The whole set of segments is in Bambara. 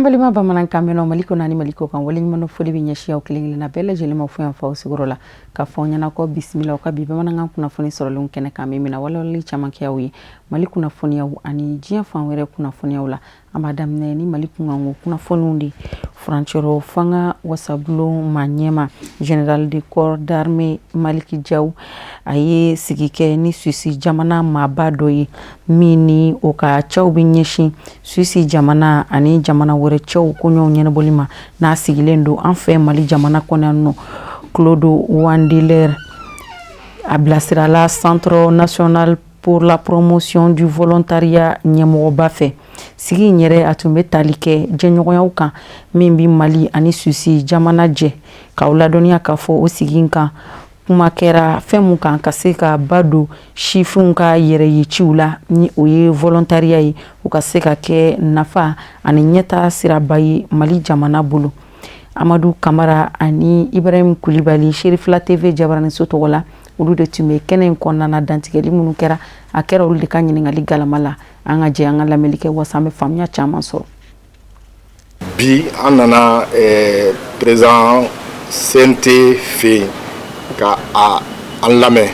An balima bamanankan mɛnnaw, Mali kɔnɔ ani Mali kɔ kan, waleɲuman foli bɛ ɲɛsin aw kelen kelenna bɛɛ lajɛlen ma fo yan fɔ aw sigiyɔrɔ la, ka fɔ ɲɛna ko bisimila ka bi bamanankan kunnafoni sɔrɔlenw kɛnɛ kan, min bɛna walawalali caman kɛ aw ye Mali kunnafoniyaw ani diɲɛ fan wɛrɛ kunnafoniyaw la. An b'a daminɛ ni Mali kunkanko kunnafoniw de. Furancɛrɔ fanga wasabulon maa ɲɛmaa, général de corps d'armée Maliki Jaw, a ye sigi kɛ ni Suisse jamana maaba dɔ ye, min ni o ka cɛw bɛ ɲɛsin Suisse jamana ani jamana wɛrɛ cɛw koɲɛw ɲɛnabɔli ma, n'a sigilen don an fɛ Mali jamana kɔnɔ yan nɔ, Claude Wandeler. A bilasirala Centre national pour la promotion du volontariat ɲɛmɔgɔba fɛ. Sigi in yɛrɛ, a tun bɛ tali kɛ jɛɲɔgɔnyaw kan min bɛ Mali ani Suisse jamana jɛ. K'aw ladɔnniya k'a fɔ o sigi in kan, kuma kɛra fɛn mun kan ka se ka ba don sifinw ka yɛrɛ ye ciw la, ni o ye volontariat ye, u ka se ka kɛ nafa ani ɲɛta siraba ye Mali jamana bolo. Amadu Kamara ani Ibrahim Kulibali, Serifila TV jabaraniso tɔgɔ la, olu de tun bɛ kɛnɛ in kɔnɔna na. Dantigɛli minnu kɛra, a kɛra olu de ka ɲininkali galama la. An ka jɛ an ka lamɛnli kɛ wasa an bɛ faamuya caman sɔrɔ. Bi, an nana président CNT fɛ yen ka a an lamɛn.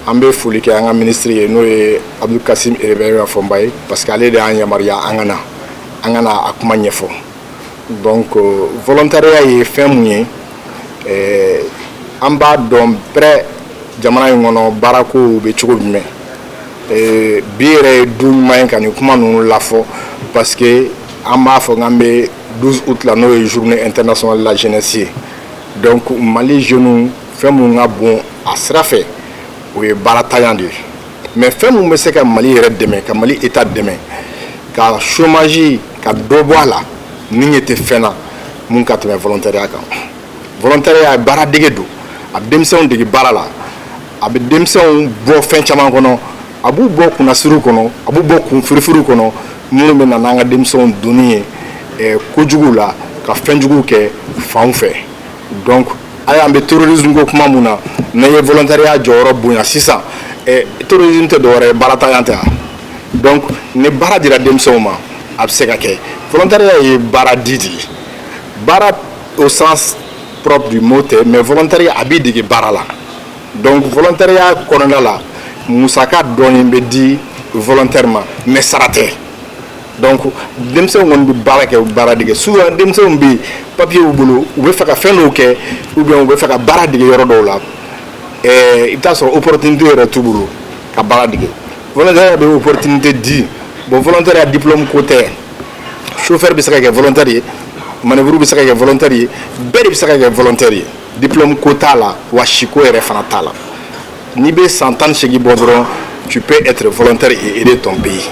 An bɛ foli kɛ an ka minisiri ye, n'o ye Abdou Kassim Ibrahima Fɔnba ye, parce que ale de y'an yamaruya an ka na a kuma ɲɛfɔ. Donc volontariat ye fɛn mun ye? An b'a dɔn près jamana in kɔnɔ, baarakow bɛ cogo jumɛn. Bi yɛrɛ ye don ɲuman ye ka nin kuma ninnu lafɔ, parce que an b'a fɔ k'an bɛ 12 août la, n'o ye Journée internationale de la jeunesse ye. Donc Mali jeunes, fɛn mun ka bon a sira fɛ, o ye baaratanya de ye. Mais fɛn mun bɛ se ka Mali yɛrɛ dɛmɛ, ka Mali état dɛmɛ ka chômage ka dɔ bɔ a la, ni ɲɛ tɛ fɛn na mun ka tɛmɛ volontariat kan. Volontariat ye baara dege don, a bɛ denmisɛnw dege baara la, a bɛ denmisɛnw bɔ fɛn caman kɔnɔ, a b'u bɔ kunnasiriw kɔnɔ, a b'u bɔ kunfirifiriw kɔnɔ minnu bɛ na n'an ka denmisɛnw donni ye kojuguw la, ka fɛnjuguw kɛ fanw fɛ. Donc hali an bɛ terrorisme ko kuma mun na, n'an ye volontariat jɔyɔrɔ bonya sisan, terrorisme tɛ dɔwɛrɛ ye, baaratanya tɛ wa? Donc ni baara dira denmisɛnw ma, a bɛ se ka kɛ. Volontariat ye baara di de ye, baara au sens propre du mot tɛ, mais volontariat, a b'i dege baara la. Donc volontariat kɔnɔna la, musaka dɔɔni bɛ di volontaire ma, mais sara tɛ. Donc denmisɛnw kɔni bɛ baara kɛ, baara dege. Souvent denmisɛnw bɛ yen, papier b'u bolo, u bɛ fɛ ka fɛn dɔw kɛ ou bien u bɛ fɛ ka baara dege yɔrɔ dɔw la. I bɛ taa sɔrɔ opportunité yɛrɛ t'u bolo ka baara dege. Volontariat bɛ opportunité di. Bon, volontariat, diplôme ko tɛ. Chauffeur bɛ se ka kɛ volontaire ye, manœuvre bɛ se ka kɛ volontaire ye, bɛɛ de bɛ se ka kɛ volontaire ye. Diplôme ko t'a la, wa siko yɛrɛ fana t'a la. N'i bɛ san 18 bɔ dɔrɔn, tu peux être volontaire et aider ton pays.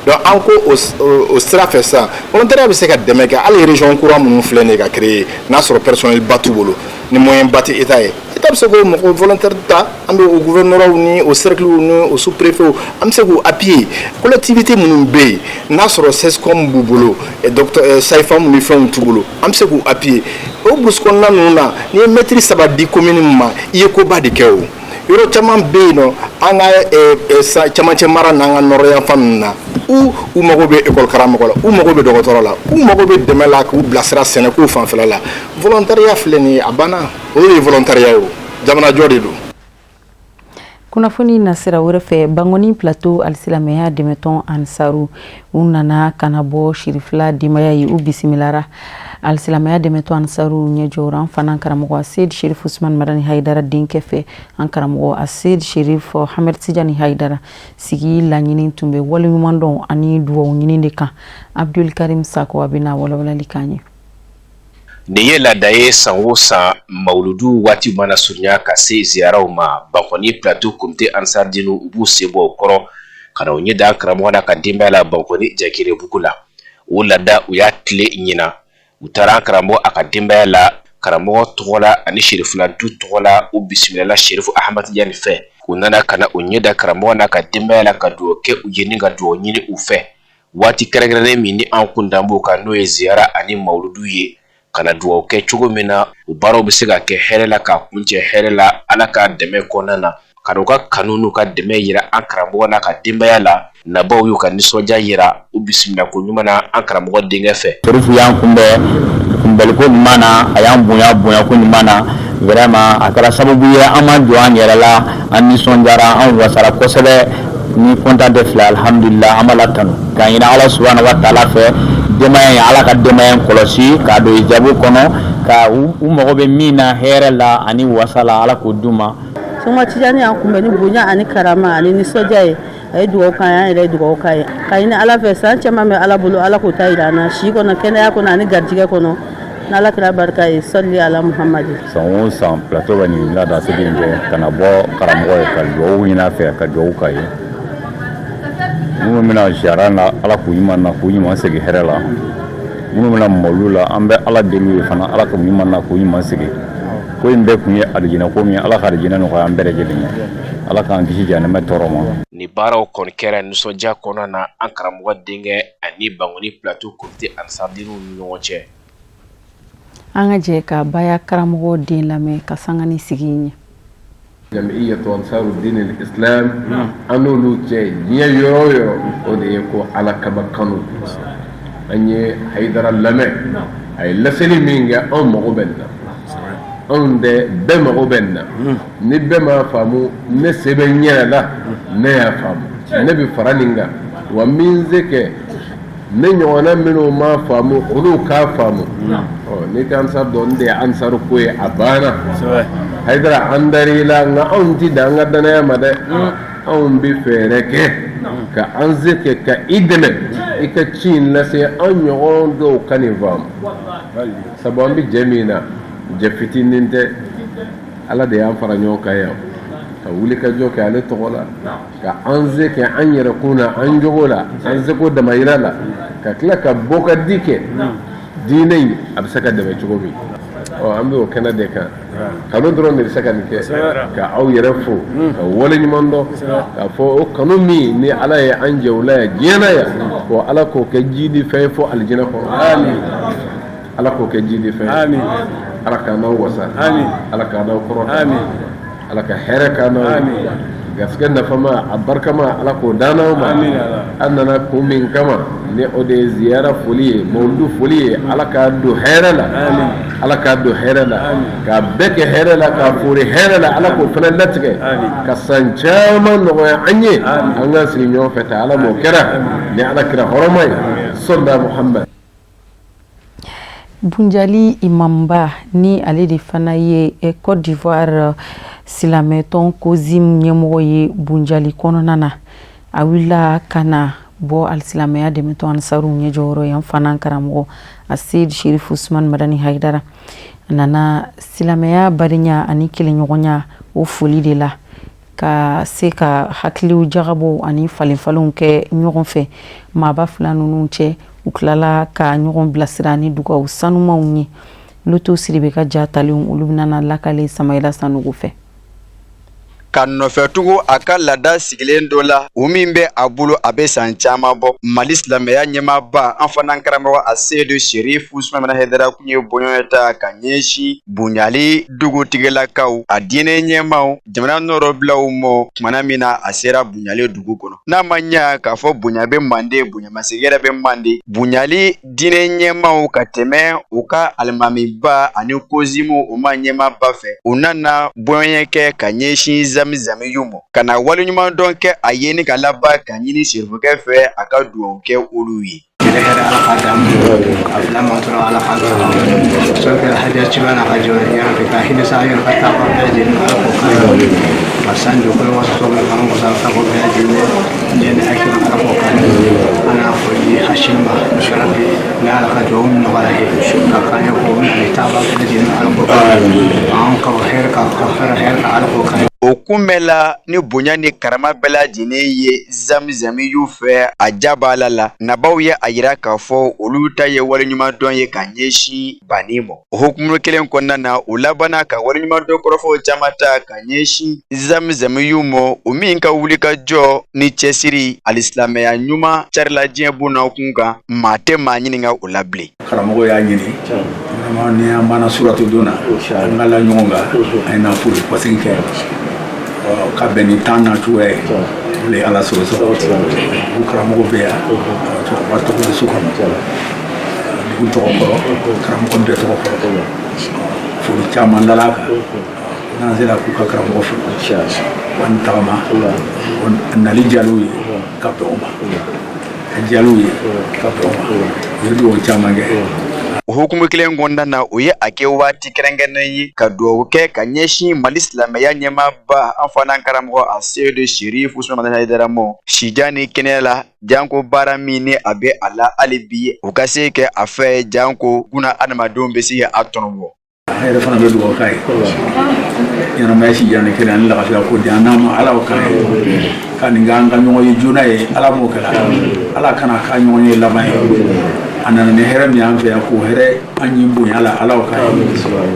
Donc an ko o sira fɛ sisan, volontariat bɛ se ka dɛmɛ kɛ hali région kura minnu filɛ nin ye ka créer, n'a sɔrɔ personnel ba t'u bolo, ni moyen ba tɛ état ye, état bɛ se k'o mɔgɔ volontaire ta. An bɛ o gouverneur ni o cercle ni o sous préfet, an bɛ se k'u appuyer. Collectivité minnu bɛ yen, n'a sɔrɔ CSCOM b'u bolo, docteur sage-femme ni fɛnw t'u bolo, an bɛ se k'u appuyer. O brousse kɔnɔna ninnu na, n'i ye mɛtiri 3 di commune ma, i ye koba de kɛ. O yɔrɔ caman bɛ yen nɔ, an ka camancɛ mara n'an ka nord yanfan ninnu na, u mago bɛ école karamɔgɔ la, u mago bɛ dɔgɔtɔrɔ la, u mago bɛ dɛmɛ la k'u bilasira sɛnɛko fanfɛla la. Volontariat filɛ nin ye, a banna, o de ye volontariat ye. O jamanajɔ de don. Kunnafoni nasira wɛrɛ fɛ, Bankoni Plateau alisilamɛya dɛmɛtɔn Ansaru, u nana ka na bɔ Sirifila denbaya ye, u bisimilara. Alisilamɛya dɛmɛtɔn Ansaru ɲɛjɔra an fana karamɔgɔ Aseyid Sherif Usman Madani Hayidara denkɛ fɛ, an karamɔgɔ Aseyid Sherif Hamɛd Tijani Hayidara. Sigi laɲini tun bɛ waleɲumandɔn ani duwawu ɲini de kan. Abdul Karim Sako, a bɛna walawalali k'an ye. Nin ye laada ye san o san, mawuludu waati mana surunya ka se ziyaraw ma, Bankoni Plateau comité Ansardinu, u b'u sen bɔ o kɔrɔ ka na u ɲɛ da karamɔgɔ n'a ka denbaya la Bankoni Jakirebugu la. O laada, u y'a tile ɲina, u taara an karamɔgɔ a ka denbaya la. Karamɔgɔ tɔgɔ la ani Serifila du tɔgɔ la, u bisimilala Serifu Ahamadu Tijani fɛ. U nana ka na u ɲɛ da karamɔgɔ n'a ka denbaya la, ka dugawu kɛ u ye ni ka dugawu ɲini u fɛ waati kɛrɛnkɛrɛnnen min ni an kun dan b'o kan, n'o ye ziyara ani mawuludu ye, ka na dugawu kɛ cogo min na o baaraw bɛ se ka kɛ hɛrɛ la, ka kuncɛ hɛrɛ la, Ala ka dɛmɛ kɔnɔna na, ka u ka kanu n'u ka dɛmɛ yira an karamɔgɔ n'a ka denbaya la. Nabaw y'u ka nisɔndiya jira u bisimila ko ɲuman na an karamɔgɔ denkɛ fɛ. Serifu y'an kunbɛn kunbɛnliko ɲuman na, a y'an bonya bonyako ɲuman na. Vraiment, a kɛra sababu ye an ma jɔ an yɛrɛ la, an nisɔndiyara, an wasara kosɛbɛ. Ni kɔntan tɛ filɛ, alhamdulillah, an b'a la tanu k'a ɲini Ala subahana wa taala fɛ, denbaya in, Ala ka denbaya in kɔlɔsi k'a don hijabu kɔnɔ, ka u mago bɛ min na hɛrɛ la ani wasa la, Ala k'o d'u ma. Soma Tijani y'an kunbɛn ni bonya ani karama ani nisɔndiya ye. A ye dugawu k'an ye, an yɛrɛ ye dugawu k'a ye, ka ɲini Ala fɛ, san caman bɛ Ala bolo, Ala k'o ta jira an na, si kɔnɔ, kɛnɛya kɔnɔ ani garijɛgɛ kɔnɔ, n'Ala kira barika ye, sɔli ala Muhamadi. San o san, Plateau bɛ nin laadasigi in kɛ ka na bɔ karamɔgɔ ye, ka dugawu ɲini a fɛ, ka dugawu k'a ye. Minnu bɛna ziyara na, Ala k'u ɲuman na, k'u ɲuman segin hɛrɛ la. Minnu bɛna mawulu la, an bɛ Ala deli u ye fana, Ala k'u ɲuman na, k'u ɲuman segin. Ko in bɛɛ kun ye alijinɛ ko min ye, Ala ka alijinɛ nɔgɔya an bɛɛ lajɛlen ye, Ala k'an kisi jahanama tɔɔrɔ ma. Nin baaraw kɔni kɛra nisɔndiya kɔnɔna na an karamɔgɔ denkɛ ani Bankoni Plateau comité Ansardiniw ni ɲɔgɔn cɛ. An ka jɛ ka baya karamɔgɔ den lamɛn ka sanga ni sigi in ye. Jamiyatu Ansarudin Islam, an n'olu cɛ diɲɛ yɔrɔ o yɔrɔ, o de ye ko Ala kama kanu. An ye Hayidara lamɛn, a ye laseli min kɛ, anw mago bɛ nin na, anw tɛ, bɛɛ mago bɛ nin na. Ni bɛɛ m'a faamu, ne se bɛ n yɛrɛ la, ne y'a faamu, ne bɛ fara nin kan wa min se kɛ ne ɲɔgɔnna minnu m'a faamu, olu k'a faamu. Ɔ n'i tɛ Ansar dɔn, n de ye Ansar ko ye, a banna. Hayidara, an dar'i la, nka anw tɛ dan an ka danaya ma dɛ, anw bɛ fɛɛrɛ kɛ ka an se kɛ ka i dɛmɛ i ka ci in lase an ɲɔgɔn dɔw ka nin faamu. Sabu an bɛ jɛ min na, jɛ fitinin tɛ. Ala de y'an fara ɲɔgɔn kan yan ka wuli ka jɔ kɛ ale tɔgɔ la, ka an se kɛ an yɛrɛkun na, an jogo la, an seko damayira la, ka tila ka bɔ ka di kɛ diinɛ in a bɛ se ka dɛmɛ cogo min. Ɔ an bɛ o kɛnɛ de kan. Kanu dɔrɔn de bɛ se ka nin kɛ, ka aw yɛrɛ fo, ka wale ɲuman dɔn, k'a fɔ o kanu min ni Ala ye an jɛ o la yan diɲɛ na yan, ko Ala k'o kɛ jidi fɛn ye fo alijinɛ kɔnɔ. Ala k'o kɛ jidi fɛn ye. Ala k'an n'aw wasa, Ala k'an n'aw kɔrɔta, Ala ka hɛrɛ k'an n'aw ye, garisɛgɛ nafama a barikama, Ala k'o d'an n'aw ma. An nana kun min kama, ni o de ye ziyara foli ye, mawuludu foli ye, Ala k'a don hɛrɛ la, Ala k'a don hɛrɛ la, k'a bɛɛ kɛ hɛrɛ la, k'a foori hɛrɛ la. Ala k'o fana latigɛ ka san caman nɔgɔya an ye, an ka sigi ɲɔgɔn fɛ tan. Ala m'o kɛra ni Ala kira hɔrɔma ye, sɔlila Muhamad. Bunjali imamba, ni ale de fana ye Côte d'Ivoire silamɛtɔn COSIM ɲɛmɔgɔ ye Bunjali kɔnɔna na, a wulila ka na bɔ alisilamɛya dɛmɛtɔn Ansaru ɲɛjɔyɔrɔ yan fana. Karamɔgɔ Aseyid Sherifu Usman Madani Hayidara, a nana silamɛya badenya ani kelenɲɔgɔnya o foli de la, ka se ka hakiliw jagabɔ ani falenfalenw kɛ ɲɔgɔn fɛ maaba fila ninnu cɛ. U tilala ka ɲɔgɔn bilasira ni dugaw sanumanw ye. Loto Siribe ka ja talenw, olu bɛna lakale Samayila Sanogo fɛ. Ka nɔfɛtugu a ka laada sigilen dɔ la, o min bɛ a bolo, a bɛ san caman bɔ. Mali silamɛya ɲɛmaaba, an fana karamɔgɔ Aseyidu Serifu Usumani Hayidara, tun ye bɔɲɔgɔn ta ka ɲɛsin Bonyali dugutigilakaw, a diinɛ ɲɛmaaw, jamana nɔrɔbilaw ma. Tumana min na a sera Bonyali dugu kɔnɔ, n'a ma ɲɛ k'a fɔ bonya bɛ mande, bonyamasegin yɛrɛ bɛ mande, Bonyali diinɛ ɲɛmaaw ka tɛmɛ u ka alimamiba ani kozimu o ma ɲɛmaaba fɛ, u nana bɔɲɛ kɛ ka ɲɛsin zamizamiyu ma, ka na waleɲumandɔn kɛ a ye ni ka laban ka ɲini serifukɛ fɛ a ka dugawu kɛ olu ye. Ala k'a d'an ma a bila ma dɔrɔn, Ala k'a sɔrɔ kɛra hadiya ciba n'a ka jɔ ya Rabbi, ka hinɛ sa yɛrɛ ka taa bɛɛ lajɛlen, Ala k'o k'an ye, ka san jɔ kolo wasa sɔrɔ k'an wasa ka bɔ bɛɛ lajɛlen diɲɛ ni akira, Ala k'o k'an ye. An n'a fɔ di Hashim ma ya Rabbi, ni Ala ka dugawu nɔgɔya ye ka k'an ye, k'o minɛ ni taaba bɛɛ lajɛlen, Ala k'o k'an ye, an ka hɛrɛ ka hɛrɛ hɛrɛ ka Ala k'o k'an ye. O kunbɛnla ni bonya ni karama bɛɛ lajɛlen ye zamizamiyu fɛ a jabala la. Nabaw ye a yira k'a fɔ olu ta ye waleɲumandɔn ye ka ɲɛsin banni ma. O hukumu kelen kɔnɔna na, u labanna ka waleɲumandɔn kɔrɔfɔw caman ta ka ɲɛsin zamizamiyu ma, o min ka wulikajɔ ni cɛsiri alisilamɛya ɲuman carila diɲɛ bonda kun kan, maa tɛ maa ɲininka o la bilen. Karamɔgɔ y'a ɲini vraiment, ni an banna suratu don na, an ka la ɲɔgɔn kan, an ye na foli kɔsegin kɛ ka bɛn ni temps na cogoya ye. O le Ala sɔrɔ sɔrɔ. Dugu karamɔgɔ bɛ yan, cɛkɔrɔba tɔgɔ bɛ so kɔnɔ, dugu tɔgɔ kɔrɔ, karamɔgɔ bɛɛ tɔgɔ kɔrɔ. Foli caman dala a kan. N'an sera k'u ka karamɔgɔ fo, wa ni tagama nali diyal'u ye ka bɛn o ma, a diyal'u ye ka bɛn o ma, u ye dugawu caman kɛ. O hukumu kelen kɔnɔna na, o ye a kɛ waati kɛrɛnkɛrɛnnen ye ka dugawu kɛ ka ɲɛsin Mali silamɛya ɲɛmaaba, an fana karamɔgɔ a Seyidu Serifu Usumani Hayidara ma, sijan ni kɛnɛya la, janko baara min ni a bɛ a la hali bi, o ka se kɛ a fɛ, janko buna adamadenw bɛ se a tɔnɔ bɔ. An yɛrɛ fana bɛ dugawu k'a ye, ɲɛnamaya si jan ni kɛnɛya ni lafiya ko di an n'a ma. Ala k'an ye ka nin k'an ka ɲɔgɔn ye joona ye, Ala m'o kɛra, Ala kana k'a ɲɔgɔn ye laban ye. A nana ni hɛrɛ min y'an fɛ yan, k'o hɛrɛ an ɲi bonya la, Ala k'a ye.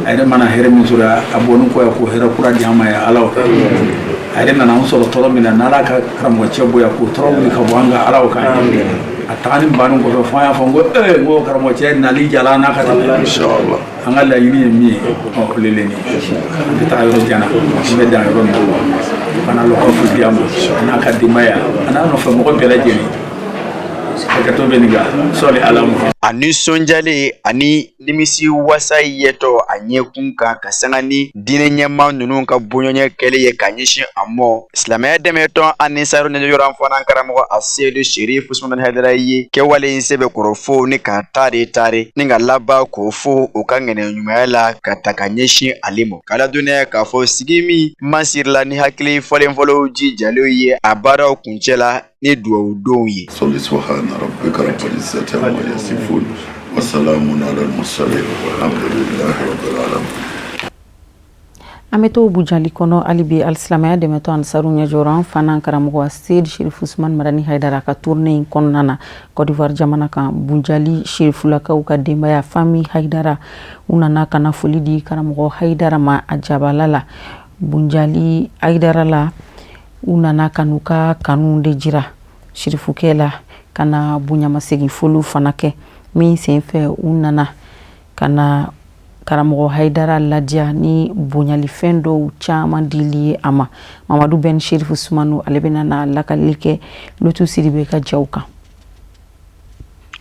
A yɛrɛ mana hɛrɛ min sɔrɔ a bɔni kɔ yan, k'o hɛrɛ kura di an ma yan, Ala k'a ye. A yɛrɛ nana an sɔrɔ tɔɔrɔ min na, n'Ala ka karamɔgɔ cɛ bonya k'o tɔɔrɔ wuli ka bɔ an kan, Ala k'a ye. A tagani bannen kɔfɛ, fo an y'a fɔ n ko ee, n ko karamɔgɔ cɛ nali jala n'a ka tɛmɛ. An ka laɲini ye min ye, ɔ o le nin ye. An tɛ taga yɔrɔ jan na, an bɛ dan yɔrɔ min na. Fana lɔkɔ foli di a ma, a n'a ka denbaya, a n'a nɔfɛ mɔgɔ bɛɛ lajɛlen. Hakɛto bɛ nin kan, sɔli Ala ma. A nisɔndiyalen ani nimisi wasa yetɔ a ɲɛkun kan ka sanga ni diinɛ ɲɛmaa ninnu ka bɔɲɔgɔnya kɛlen ye ka ɲɛsin a ma, silamɛya dɛmɛtɔn Anisaru ɲɛjɔyɔrɔ fana karamɔgɔ a Seyidu Serifu Usumani Hayidara ye kɛwale in sɛbɛkɔrɔ fo ni ka taare taare ni ka laban k'o fo u ka ŋaniya ɲumanya la ka ta ka ɲɛsin ale ma, k'a ladɔnniya k'a fɔ sigi min masirila ni hakili falenfalenw jijalen ye a baaraw kuncɛ la ni dugawu donw ye. Sɔli subhana rabbika rabbil izzati amma yasifun wa salamun ala al-mursalin walhamdulillahi rabbil alamin. An bɛ to Bujali kɔnɔ hali bi. Alisilamɛya dɛmɛtɔn Ansaru ɲɛjɔyɔrɔ, an fana karamɔgɔ Seyid Sherif Usman Madani Haidara ka tournée in kɔnɔna na Côte d'Ivoire jamana kan, Bujali Sherifulakaw ka denbaya, famille Haidara, u nana ka na foli di karamɔgɔ Haidara ma a jabala la Bunjali Haidara la. U nana ka n'u ka kanu de jira Sherifukɛ la, ka na bonyamasegin foliw fana kɛ. Min senfɛ, u nana ka na karamɔgɔ Haidara ladiya ni bonyalifɛn dɔw caman dili ye a ma. Mamadu Ben Sherifu Sumanu, ale bɛna na lakalili kɛ Lutu Sidibe ka jaw kan.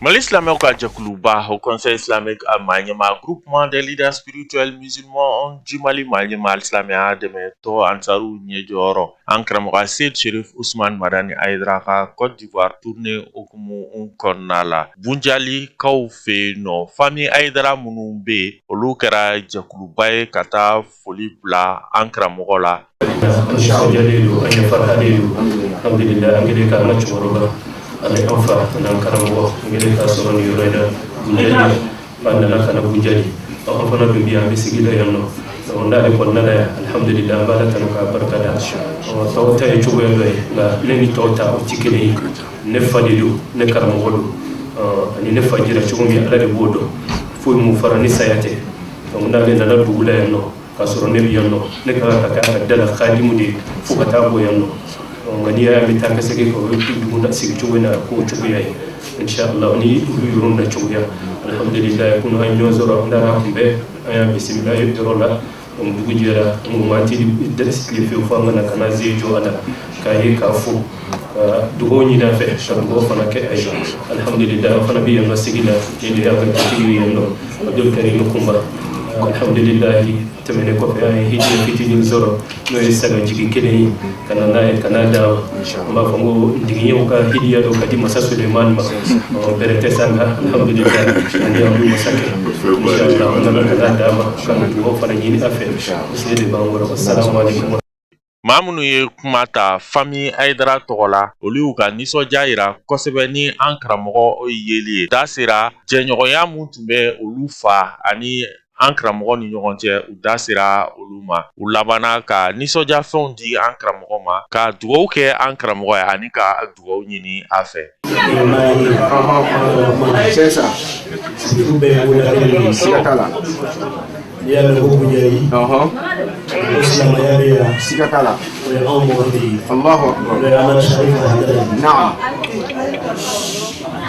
Mali silamɛw ka jɛkuluba, Haut Conseil islamique a maa ɲɛmaa, Groupement des leaders spirituels musulmans du Mali maa ɲɛmaa, silamɛya dɛmɛtɔn Ansaru ɲɛjɔyɔrɔ, an karamɔgɔ Seyid Sherif Usman Madani Hayidara ka Côte d'Ivoire tournée hukumu kɔnɔna la, Bunjalikaw fɛ yen nɔ, famille Hayidara minnu bɛ yen, olu kɛra jɛkuluba ye ka taa foli bila an karamɔgɔ la. An nisɔndiyalen don, an ye farahalen don, alhamdulillah, an kɛlen k'an ka cɛkɔrɔba ani an fa ani an karamɔgɔ, an kɛlen k'a sɔrɔ nin yɔrɔ in na Bunjali. An nana ka na Bunjali, an fana dun bi yan, an bɛ sigi la yan nɔ. Donc n'ale kɔni nana yan, alhamdulillah, an b'Ala tanu k'a barika da. Tɔw ta ye cogoya dɔ ye, nka ne ni tɔw ta o tɛ kelen ye. Ne fa de don, ne karamɔgɔ don, ani ne fa jira cogo min, Ala de b'o dɔn, foyi m'u fara ni saya tɛ. Donc n'ale nana dugu la yan nɔ k'a sɔrɔ ne bɛ yan nɔ, ne ka kan ka kɛ a ka da la kadimu de ye fo ka taa bɔ yan nɔ. Nka n'i y'a ye an bɛ taa ka segin kɛ, o ye dugu na sigi cogo in na k'o cogoya ye, inshallah, ni olu yɔrɔ na cogoya. Alhamdulillah, kunun an ye ɲɔgɔn sɔrɔ, an taara kunbɛn, an y'a bisimila yɔrɔ la. Donc dugu jɛra, n ko an tɛ tile fiyewu fo an ka na ka na ze jɔ a la k'a ye k'a fo, ka dugawu ɲini a fɛ, ka dugawu fana kɛ a ye. Alhamdulillah, an fana bɛ yan nɔ sigi la, nin de y'an ka dutigi ye yan nɔ, Abdul Karim Kunba. Alhamdulillah, tɛmɛnen kɔfɛ, an ye hijɛ fitinin sɔrɔ, n'o ye sagajigi kelen ye, ka na n'a ye ka n'a d'a ma. An b'a fɔ n ko ntigiɲɛw ka hidiya dɔ ka di masa Sulemani ma, bɛrɛ tɛ san kan. Alhamdulillah, ani an bɛ masakɛ, inshallah, an nana ka n'a d'a ma ka dugawu fana ɲini a fɛ. Se de b'an kɔrɔ. Assalamu alaikum. Maa minnu ye kuma ta famille Hayidara tɔgɔ la, olu y'u ka nisɔndiya jira kosɛbɛ ni an karamɔgɔ yeli ye. Da sera jɛɲɔgɔnya min tun bɛ olu fa ani an karamɔgɔ ni ɲɔgɔn cɛ, u da sera olu ma. U labanna ka nisɔndiyafɛnw di an karamɔgɔ ma, ka dugawu kɛ an karamɔgɔ ye ani ka dugawu ɲini a fɛ. C'est ça. Siga t'a la. N'i y'a mɛn ko Bunjali, ko silamɛya bɛ yan. Siga t'a la. O ye anw mɔgɔ de ye. Allahu akbar. O ye Amadu Sarifu Hayidara ye.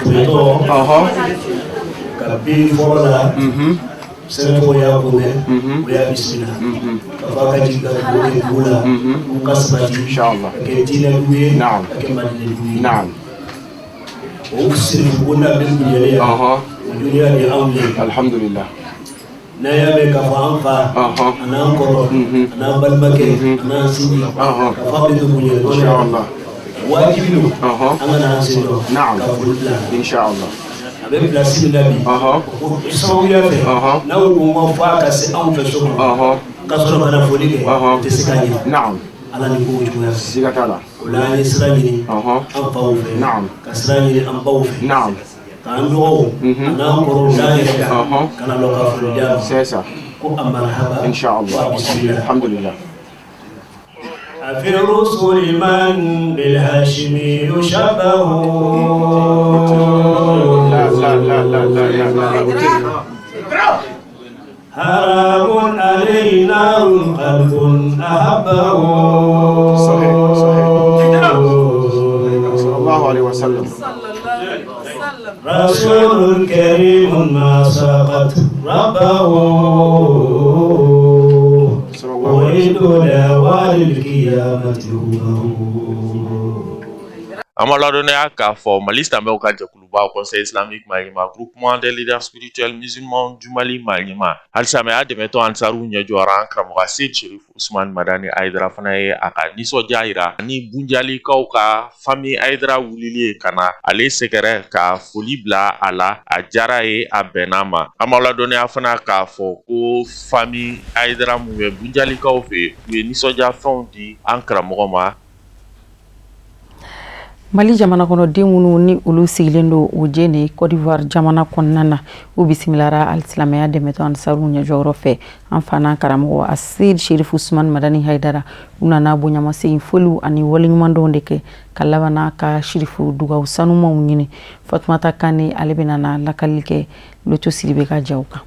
Tɛmɛtɔ, kabi fɔlɔ la, Sɛnɛfɔw y'a kunbɛn, u y'a bisimila ka fɔ a ka jigin ka dugawu kɛ dugu la, u ka sabati ka kɛ diinɛ dugu ye, ka kɛ maliden dugu ye. O sirifu bonda bɛ Bunjali yan, o joliya de anw ye. Alhamdulillah. N'a y'a mɛn k'a fɔ an fa, a n'an kɔrɔ, a n'an balimakɛ, a n'an sinji, k'a fɔ a bɛ to Bunjali kɔnɔ, wajibi don an ka n'an sen dɔn ka foli bila. Inshallah. A bɛ pilasi min na bi, o sababuya fɛ, n'aw ko ko f'a ka se anw fɛ so kɔnɔ ka sɔrɔ ka na foli kɛ, o tɛ se ka ɲɛ. Ala ni kow cogoya fɛ. Siga t'a la. O la an ye sira ɲini an faw fɛ, ka sira ɲini an baw fɛ, k'an dɔgɔw an'an kɔrɔw d'an yɛrɛ kan, ka na lɔ ka foli d'a ma. C'est ça. Ko a marhaba. Inshallah. Ko a bisimila. Alhamdulillah. في الرسل من بالهاشمي يشبه لا لا لا لا لا لا لا. حرام علينا قلب أحبه. صحيح صحيح. صلى الله عليه وسلم. رسول كريم ما ساقت ربه أريد لوالي القيامة هو. An b'a ladɔnniya k'a fɔ Mali silamɛw ka jɛkuluba Conseil islamique maa ɲɛmaa, Groupement des leaders spirituels musulmans du Mali maa ɲɛmaa, alisilamɛya dɛmɛtɔn Ansaru ɲɛjɔra, an karamɔgɔ Seyid Cherif Ousmane Madani Hayidara fana ye a ka nisɔndiya yira ni Bunjalikaw ka famille Hayidara wulili ye ka na ale sɛgɛrɛ ka foli bila a la. A diyara ye, a bɛnna ma. An b'a ladɔnniya fana k'a fɔ ko famille Hayidara mun bɛ Bunjalikaw fɛ yen, u ye nisɔndiyafɛnw di an karamɔgɔ ma. Mali jamana kɔnɔden minnu ni olu sigilen don Odienné, Côte d'Ivoire jamana kɔnɔna na, u bisimilara alisilamɛya dɛmɛtɔn Ansaru ɲɛjɔyɔrɔ fɛ, an fa n'an karamɔgɔ Aseyid Cherif Ousmane Madani Hayidara. U nana bonyamasegin foliw ani waleɲumandɔnw de kɛ ka laban ka sirifu dugawu sanumaw ɲini. Fatumata Kane, ale bɛna na lakali kɛ Loto Sidibe ka jaw kan.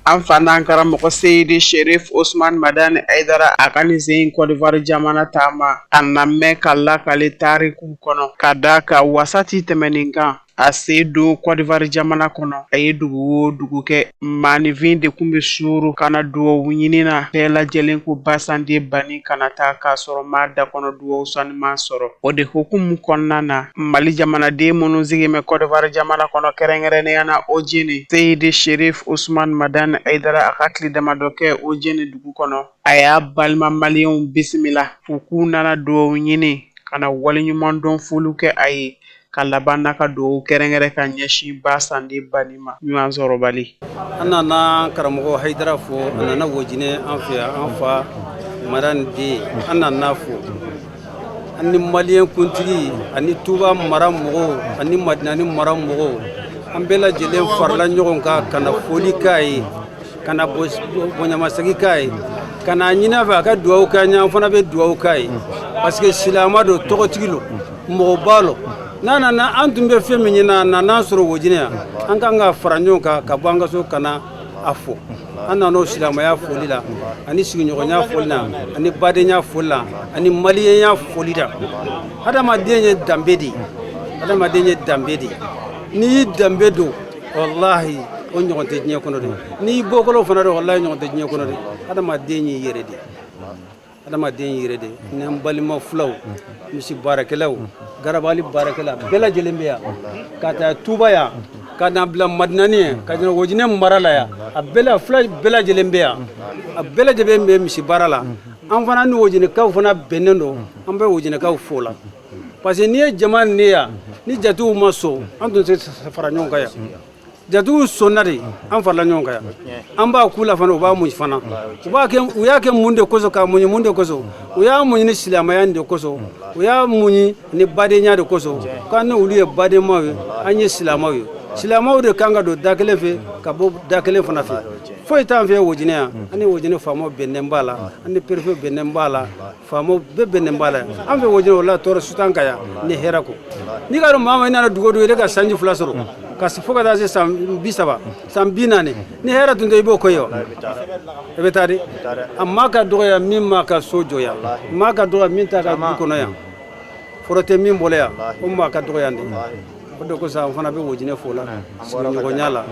An fa n'an karamɔgɔ Seyidi Sherif Osman Madani Hayidara, a ka nin sen Côte d'Ivoire jamana taama, a na mɛn ka lakale tariku kɔnɔ, ka da ka wasa ti tɛmɛ nin kan. A sen don Côte d'Ivoire jamana kɔnɔ, a ye dugu o dugu kɛ, maaninfin de tun bɛ suuru ka na dugawu ɲini na. Bɛɛ lajɛlen ko basanden banni kana taa k'a sɔrɔ maa da kɔnɔ dugawu sanuman sɔrɔ. O de hukumu kɔnɔna na, Mali jamanaden minnu sigilen bɛ Côte d'Ivoire jamana kɔnɔ, kɛrɛnkɛrɛnnenya na Odienné, Seyidi Sherif Ousmane Madani Hayidara, a ka tile damadɔ kɛ Odienné dugu kɔnɔ, a y'a balima maliyɛnw bisimila u k'u nana dugawu ɲini ka na waleɲumandɔn foliw kɛ a ye, ka laban n'a ka dugawu kɛrɛnkɛrɛn ka ɲɛsin basanden banni ma ɲɔgɔn sɔrɔbali. An nana karamɔgɔ Hayidara fo. A nana Wojinɛ an fɛ yan, an fa Madani den. An nana fo, an ni maliyɛn kuntigi ani Tuba mara mɔgɔw ani Madinani mara mɔgɔw, an bɛɛ lajɛlen farala ɲɔgɔn kan ka na foli k'a ye, ka na bonyamasegin k'a ye, ka na ɲini a fɛ a ka dugawu kɛ an ye. An fana bɛ dugawu k'a ye parce que silamɛ don, tɔgɔtigi lo, mɔgɔba lo. N'a nana, an tun bɛ fɛn min ɲini, a nana sɔrɔ Wojinɛ yan, an kan ka fara ɲɔgɔn kan ka bɔ an ka so ka na a fo. An nana o silamɛya foli la, ani sigiɲɔgɔnya foli la, ani badenya foli la, ani maliyɛnya foli la. Hadamaden ye danbe de ye, hadamaden ye danbe de ye. N'i y'i danbe don, walahi, o ɲɔgɔn tɛ diɲɛ kɔnɔ dɛ. N'i y'i bɔkolo fana dɔn, walahi, ɲɔgɔn tɛ diɲɛ kɔnɔ dɛ. Hadamaden y'i yɛrɛ de ye, hadamaden y'i yɛrɛ de ye. Ni an balima filaw, misi baarakɛlaw, garabali baarakɛla bɛɛ lajɛlen bɛ yan, ka taa Tuba yan, ka na bila Madinani ye, ka na Wojinɛ mara la yan, a bɛɛ la fila bɛɛ lajɛlen bɛ yan, a bɛɛ lajɛlen bɛ misi baara la. An fana ni Wojinɛkaw fana bɛnnen don, an bɛ Wojinɛkaw fo la parce que n'i ye jama nin ye yan, ni jatigiw ma sɔn, an tun tɛ fara ɲɔgɔn kan yan. Jatigiw sɔnna de, an farala ɲɔgɔn kan yan. An b'a k'u la fana, u b'a muɲu fana. U b'a kɛ, u y'a kɛ mun de kosɔn? K'a muɲu mun de kosɔn? U y'a muɲu ni silamɛya de kosɔn, u y'a muɲu ni badenya de kosɔn, k'an ni olu ye badenmaw ye, an ye silamɛw ye. Silamɛw de kan ka don da kelen fɛ ka bɔ da kelen fana fɛ. Foyi t'an fɛ Wojinɛ yan. An ni Wojinɛ faamaw bɛnnen b'a la, an ni préfet bɛnnen b'a la, faamaw bɛɛ bɛnnen b'a la. An fɛ Wojinɛ, o la tɔɔrɔ si t'an kan yan ni hɛrɛ kɔ. N'i ka dɔn maa ma, i nana dugu o dugu, i ka sanji 2 sɔrɔ ka fo ka taa se san 30, san 40, ni hɛrɛ tun tɛ, i b'o kɛ ye wa? I bɛ taa de. A maa ka dɔgɔya min maa ka so jɔ yan, maa ka dɔgɔya min t'a ka du kɔnɔ yan, foro tɛ min bolo yan, o maa ka dɔgɔya de. O de kosɔn an fana bɛ Wojinɛ fo la sigiɲɔgɔnya la.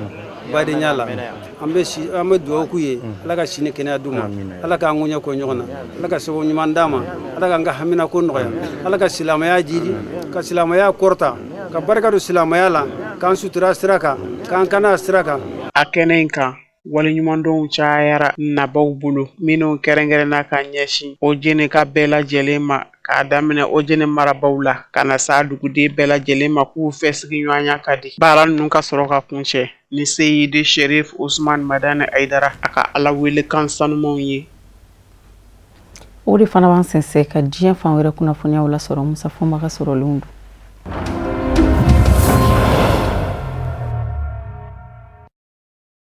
Badenya la an bɛ si an bɛ dugawu k'u ye Ala ka si ni kɛnɛya d'u ma Ala k'an koɲɛ kɔ ɲɔgɔn na Ala ka sababu ɲuman d'an ma Ala k'an ka haminako nɔgɔya Ala ka silamɛya jidi ka silamɛya kɔrɔta ka barika don silamɛya la k'an sutura sira kan k'an kana sira kan. A kɛnɛ in kan waleɲumandɔnw cayara nabaw bolo minnu kɛrɛnkɛrɛnna ka ɲɛsin Ojinɛka bɛɛ lajɛlen ma k'a daminɛ Ojinɛ marabaw la ka na s'a duguden bɛɛ lajɛlen ma k'u fɛ sigiɲɔgɔnya ka di baara ninnu ka sɔrɔ ka kuncɛ ni Seyidi Sherif Usman Madani Hayidara a ka Ala welekan sanumanw ye. O de fana b'an sɛnsɛn ka diɲɛ fan wɛrɛ kunnafoniyaw lasɔrɔ Musa Fɔnba ka sɔrɔlenw don.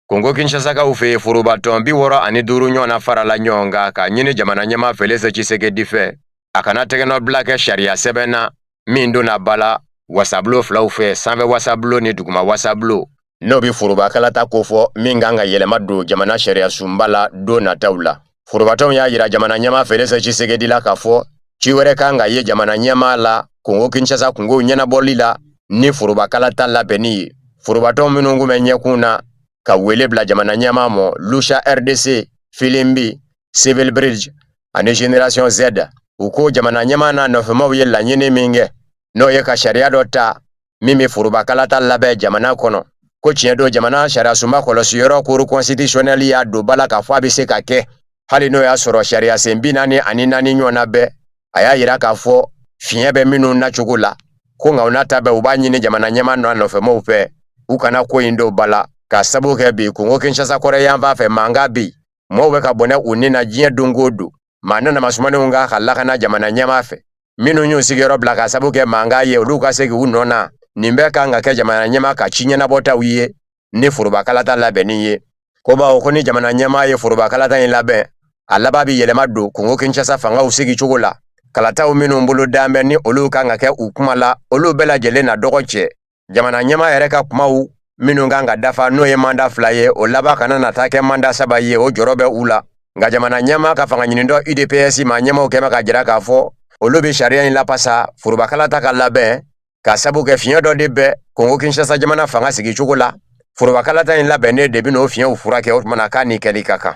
Kongo Kinshasakaw fɛ yen forobatɔn 65 ɲɔgɔnna farala ɲɔgɔn kan k'a ɲini jamana ɲɛmaa Felix Tshisekedi fɛ a kana tɛgɛnɔbila kɛ sariya sɛbɛn na min donna ba la wasabulon filaw fɛ, sanfɛ wasabulon ni duguma wasabulon, n'o bɛ foroba kalata kofɔ min kan ka yɛlɛma don jamana sariyasunba la don nataw la. Forobatɔnw y'a jira jamana ɲɛmaa Felix Tshisekedi la k'a fɔ ci wɛrɛ kan ka ye jamana ɲɛmaa la Kongo Kinshasa kunkow ɲɛnabɔli la ni foroba kalata labɛnni ye. Forobatɔn minnu kun bɛ ɲɛkun na ka wele bila jamana ɲɛmaa mɔ, Lucha RDC, Filimbi, Civil Bridge ani Génération Z, u ko jamana ɲɛmaa n'a nɔfɛmaw ye laɲini min kɛ, n'o ye ka sariya dɔ ta min bɛ foroba kalata labɛn jamana kɔnɔ, ko tiɲɛ don jamana sariyasunba kɔlɔsiyɔrɔ Cour constitutionnelle y'a don ba la k'a fɔ a bɛ se ka kɛ, hali n'o y'a sɔrɔ sariyasen 44 ɲɔgɔnna bɛ. A y'a jira k'a fɔ fiɲɛ bɛ minnu nacogo la, ko nka o n'a ta bɛɛ u b'a ɲini jamana ɲɛmaa n'a nɔfɛmaw fɛ u kana ko in don ba la, k'a sabu kɛ bi Kongo Kinshasa kɔrɔyanfan fɛ mankan bi mɔɔw bɛ ka bɔnɛ u ni na diɲɛ don o don. Maa nanamasumannenw kan ka lakana jamana ɲɛmaa fɛ, minnu y'u sigiyɔrɔ bila k'a sabu kɛ mankan ye, olu ka segin u nɔ na. Nin bɛɛ kan ka kɛ jamana ɲɛmaa ka ci ɲɛnabɔtaw ye ni foroba kalata labɛnni ye, ko bawo ko ni jamana ɲɛmaa ye foroba kalata in labɛn, a laban bɛ yɛlɛma don Kongo Kinshasa fangaw sigicogo la. Kalataw minnu bolo dan bɛ ni olu kan ka kɛ u kuma la, olu bɛɛ lajɛlen na dɔgɔ cɛ. Jamana ɲɛmaa yɛrɛ ka kumaw minnu kan ka dafa, n'o ye manda 2 ye, o laban kana na taa kɛ manda 3 ye, o jɔrɔ bɛ u la. Nka jamana ɲɛmaa ka fanga ɲinitɔn UDPS maa ɲɛmaaw kɛmɛ k'a jira k'a fɔ olu bɛ sariya in lapasa foroba kalata ka labɛn, k'a sabu kɛ fiɲɛ dɔ de bɛ Kongo Kinshasa jamana fanga sigicogo la. Foroba kalata in labɛnnen de bɛ n'o fiɲɛw furakɛ, o tuma na k'a ni kɛli ka kan.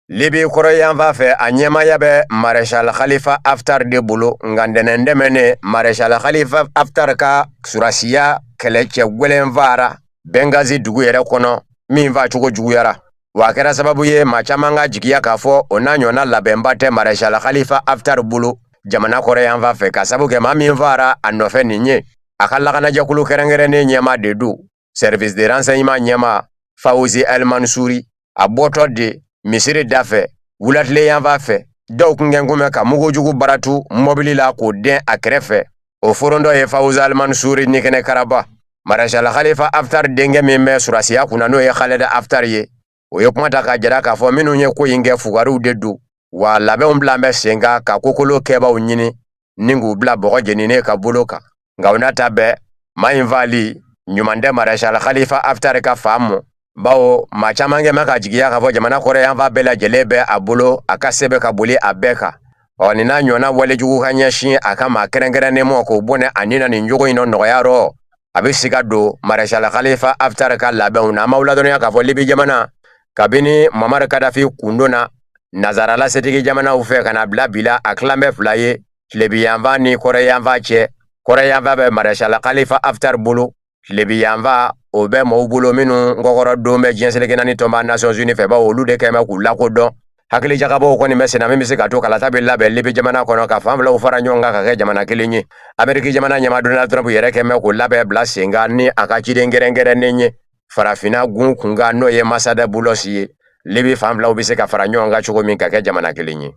Libi kɔrɔyanfan fɛ, a ɲɛmaaya bɛ Maréchal Khalifa Haftar de bolo. Nka ntɛnɛn tɛmɛnen, Maréchal Khalifa Haftar ka surasiya kɛlɛcɛ gwɛlɛn faara Benghazi dugu yɛrɛ kɔnɔ, min faacogo juguyara, wa a kɛra sababu ye maa caman ka jigiya k'a fɔ o n'a ɲɔgɔnna labɛnba tɛ Maréchal Khalifa Haftar bolo jamana kɔrɔyanfan fɛ, k'a sabu kɛ maa min faara a nɔfɛ nin ye, a ka lakanajɛkulu kɛrɛnkɛrɛnnen ɲɛmaa de don, service de renseignement ɲɛmaa Fawzi El Mansouri. A bɔtɔ de misiri da fɛ wulatile yanfan fɛ, dɔw kun kɛn kun bɛ ka mugujugu baratu mɔbili la k'o dɛn a kɛrɛfɛ. O forondɔ ye Fawzi El Mansouri ni kɛnɛ karaba. Maréchal Khalifa Haftar denkɛ min bɛ surasiya kunna, n'o ye Khaled Haftar ye, o ye kuma ta k'a jira k'a fɔ minnu ye ko in kɛ fugariw de don, wa labɛnw bila bɛ sen kan ka kokolo kɛbaaw ɲini ni k'u bila bɔgɔ jeninen ka bolo kan. Nka o n'a ta bɛɛ, maa in faali ɲuman tɛ Maréchal Khalifa Haftar ka fan mɔ, bawo maa caman kɛ bɛ ka jigiya k'a fɔ jamana kɔrɔyanfan bɛɛ lajɛlen bɛ a bolo, a ka se bɛ ka boli a bɛɛ kan. Ɔ nin n'a ɲɔgɔnna walejugu ka ɲɛsin a ka maa kɛrɛnkɛrɛnnen mɔ k'o bɔnɛ a ni na nin cogo in nɔ nɔgɔya rɔ, a bɛ siga don Maréchal Khalifa Haftar ka labɛnw na. An b'aw ladɔnniya k'a fɔ Libi jamana, kabini Muammar Kadafi kundonna nazarala setigi jamanaw fɛ ka na bila bi la, a tilan bɛ fila ye, tilebiyanfan ni kɔrɔyanfan cɛ. Kɔrɔyanfan bɛ Maréchal Khalifa Haftar bolo, tilebiyanfan o bɛ mɔgɔw bolo minnu kɔkɔrɔ don bɛ diɲɛ seleke naani tɔnba Nations Unies fɛ, bawo olu de kɛn bɛ k'u lakodɔn. Hakili jagabɔw kɔni bɛ senna min bɛ se ka to kalata bɛ labɛn Libi jamana kɔnɔ ka fan filaw fara ɲɔgɔn kan ka kɛ jamana kelen ye. Ameriki jamana ɲɛmaa Donald Trump yɛrɛ kɛn bɛ k'o labɛn bila sen kan ni a ka ciden kɛrɛnkɛrɛnnen ye farafinna gun kunkan, n'o ye Massad Boulos ye. Libi fan filaw bɛ se ka fara ɲɔgɔn kan cogo min ka kɛ jamana kelen ye.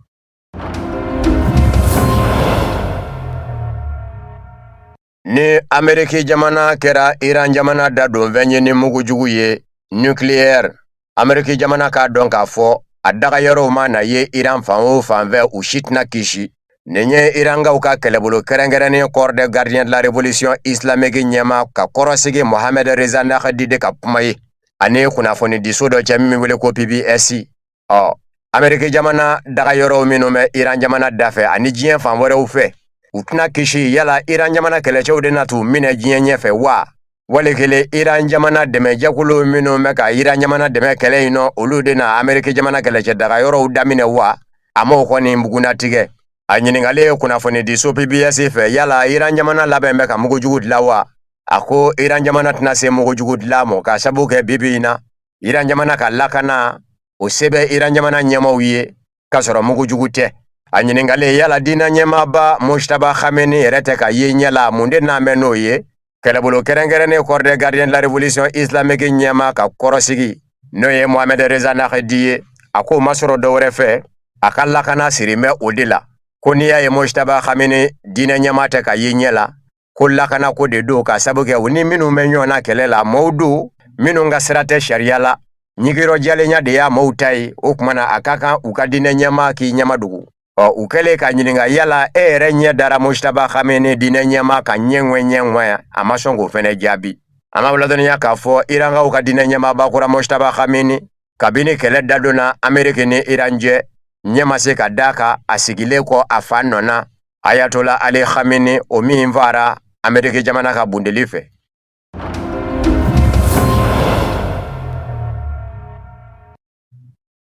Ni Ameriki jamana kɛra Iran jamana da donfɛn ye ni mugujugu ye nucléaire, Ameriki jamana k'a dɔn k'a fɔ a dagayɔrɔw mana ye Iran fan o fan fɛ, u si tɛna kisi. Nin ye Irankaw ka kɛlɛbolo kɛrɛnkɛrɛnnen corps des gardiens de la révolution islamique ɲɛmaa ka kɔrɔsigi Mohamed Reza Naqdi de ka kuma ye ani kunnafonidiso dɔ cɛ min bɛ wele ko PBS. Ɔ Ameriki jamana dagayɔrɔw minnu bɛ Iran jamana dafɛ ani diɲɛ fan wɛrɛw fɛ, u tɛna kisi yala Iran jamana kɛlɛcɛw de na t'u minɛ diɲɛ ɲɛfɛ wa? Wali kelen Iran jamana dɛmɛjɛkulu minnu bɛ ka Iran jamana dɛmɛ kɛlɛ in nɔ, olu de na Ameriki jamana kɛlɛcɛ dagayɔrɔw daminɛ wa? A m'o kɔni bugunnatigɛ. A ɲininkalen kunnafonidiso PBS fɛ yala Iran jamana labɛn bɛ ka mugujugu dilan wa? A ko Iran jamana tɛna se mugujugu dilan mɔ k'a sabu kɛ bi bi in na Iran jamana ka lakana o se bɛ Iran jamana ɲɛmaaw ye k'a sɔrɔ mugujugu tɛ. A ɲininkalen yala diinɛ ɲɛmaaba Mojtaba Khamenei yɛrɛ tɛ ka ye ɲɛ la, mun de n'an bɛ n'o ye? Kɛlɛbolo kɛrɛnkɛrɛnnen Corps des gardiens de la révolution islamique ɲɛmaa ka kɔrɔsigi, n'o ye Mohamed Reza Naqdi ye, a k'o ma sɔrɔ dɔwɛrɛ fɛ, a ka lakana sirin bɛ o de la. Ko n'i y'a ye Mojtaba Khamenei diinɛ ɲɛmaa tɛ ka ye ɲɛ la, ko lakana ko de don, k'a sabu kɛ u ni minnu bɛ ɲɔgɔn na kɛlɛ la, mɔɔw don minnu ka sira tɛ sariya la, ɲigiyɔrɔ jalenya de y'a mɔɔw ta ye. O tuma na a ka kan u ka diinɛ ɲɛmaa k'i ɲɛmadogo. Ɔ, u kɛlen ka ɲininka yala e yɛrɛ ɲɛ dara Mojtaba Khamenei diinɛ ɲɛmaa kan ɲɛŋɛ ɲɛŋɛ, a ma sɔn k'o fɛnɛ jaabi. An b'aw ladɔnniya k'a fɔ Irankaw ka diinɛ ɲɛmaaba kura Mojtaba Khamenei, kabini kɛlɛ dadonna Ameriki ni Iran cɛ, ɲɛ ma se ka d'a kan a sigilen kɔ a fa nɔ na, Ayatola Ali Khamenei, o min fara Ameriki jamana ka bundeli fɛ.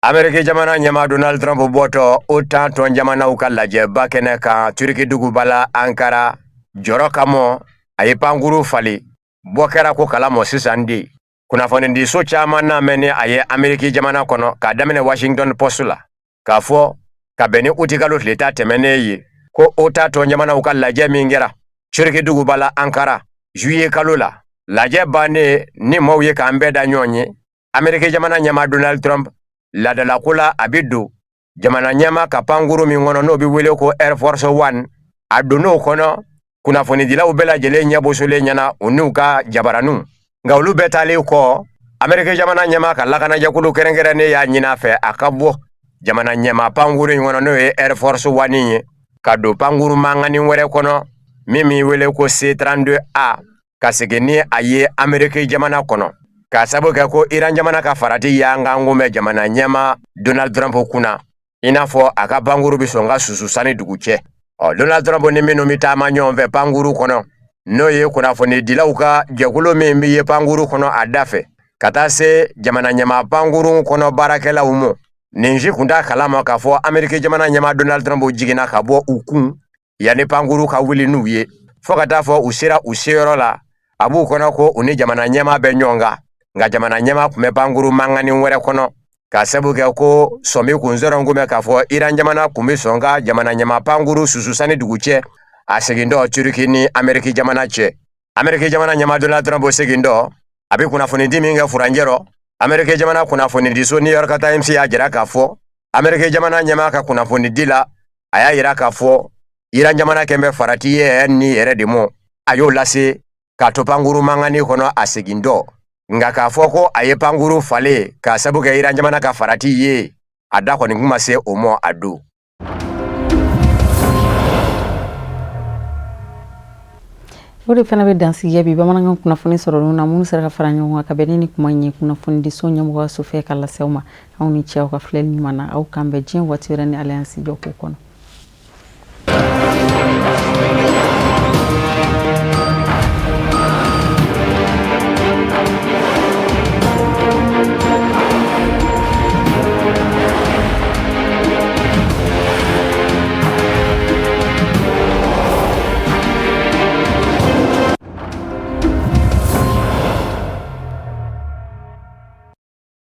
Ameriki jamana ɲɛmaa Donald Trump bɔtɔ OTAN tɔn jamanaw ka lajɛba kɛnɛ kan Turki duguba la Ankara, jɔrɔ kama a ye pankuru falen. Bɔ kɛra ko kalamɔ sisan de. Kunnafonidiso caman n'a mɛn ni a ye Ameriki jamana kɔnɔ, k'a daminɛ Washington Post la, k'a fɔ ka bɛn ni utikalo tile 10 tɛmɛnen ye ko OTAN tɔn jamanaw ka lajɛ min kɛra Turki duguba la Ankara juillet kalo la, lajɛ bannen ni maaw ye k'an bɛɛ da ɲɔgɔn ye, Ameriki jamana ɲɛmaa Donald Trump laadalako la a bɛ don jamana ɲɛmaa ka pankuru min kɔnɔ, n'o bɛ wele ko Air Force One, a donn'o kɔnɔ kunnafonidilaw bɛɛ lajɛlen ɲɛbosolen ɲɛna, u n'u ka jabaraninw. Nka olu bɛɛ taalen kɔ, Ameriki jamana ɲɛmaa ka lakanajɛkulu kɛrɛnkɛrɛnnen y'a ɲini a fɛ a ka bɔ jamana ɲɛmaa pankuru in kɔnɔ, n'o ye Air Force One ye, ka don pankuru mankannin wɛrɛ kɔnɔ min bɛ wele ko C-32A, ka segin ni a ye Ameriki jamana kɔnɔ, k'a sabu kɛ ko Iran jamana ka farati y'an kan bɛ jamana ɲɛmaa Donald Trump kunna, i n'a fɔ a ka pankuru bɛ sɔn ka susu sani dugu cɛ. Ɔ, Donald Trump ni minnu bɛ taama ɲɔgɔn fɛ pankuru kɔnɔ, n'o ye kunnafonidilaw ka jɛkulu min bɛ ye pankuru kɔnɔ a da fɛ, ka taa se jamana ɲɛmaa pankuru kɔnɔ baarakɛlaw ma, nin si kun t'a kalama k'a fɔ Ameriki jamana ɲɛmaa Donald Trump jiginna ka bɔ u kun yanni pankuru ka wuli n'u ye, fo ka taa fɔ u sera u seyɔrɔ la. A b'u kɔnɔ ko u ni jamana ɲɛmaa bɛ ɲɔgɔn kan, nka jamana ɲɛmaa tun bɛ pankuru mankannin wɛrɛ kɔnɔ, k'a sabu kɛ ko sɔmi kun sɔrɔ kun bɛ k'a fɔ Iran jamana kun bɛ sɔn ka jamana ɲɛmaa pankuru susu sani dugu cɛ a segintɔ Turki ni Ameriki jamana cɛ. Ameriki jamana ɲɛmaa Donald Trump segintɔ, a bɛ kunnafonidi min kɛ furancɛ rɔ, Ameriki jamana kunnafonidiso New York Times y'a jira k'a fɔ Ameriki jamana ɲɛmaa ka kunnafonidi la, a y'a jira k'a fɔ Iran jamana kɛn bɛ farati ye ni yɛrɛ de mɔ, a y'o lase k'a to pankuru mankannin kɔnɔ a segintɔ. Nka k'a fɔ ko a ye pankuru falen k'a sabu kɛ Iran jamana ka farati ye, a da kɔni kun ma se o mɔ a don. O de fana bɛ dansigiya bi bamanankan kunnafoni sɔrɔ na minnu sera ka fara ɲɔgɔn kan ka bɛn ni kuma in ye kunnafonidiso ɲɛmɔgɔyaso fɛ ka lase aw ma. Aw ni ce aw ka filɛli ɲuman na. Aw k'an bɛn diɲɛ waati wɛrɛ ni Ala y'an si jɔ k'o kɔnɔ.